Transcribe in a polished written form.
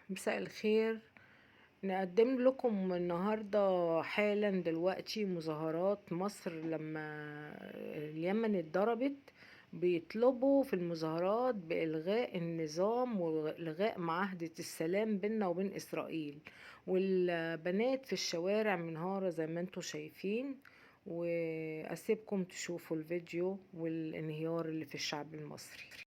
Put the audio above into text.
مساء الخير. نقدم لكم النهاردة حالا دلوقتي مظاهرات مصر لما اليمن اتضربت. بيطلبوا في المظاهرات بإلغاء النظام وإلغاء معاهدة السلام بيننا وبين إسرائيل، والبنات في الشوارع منهارة زي ما انتوا شايفين. وأسيبكم تشوفوا الفيديو والانهيار اللي في الشعب المصري.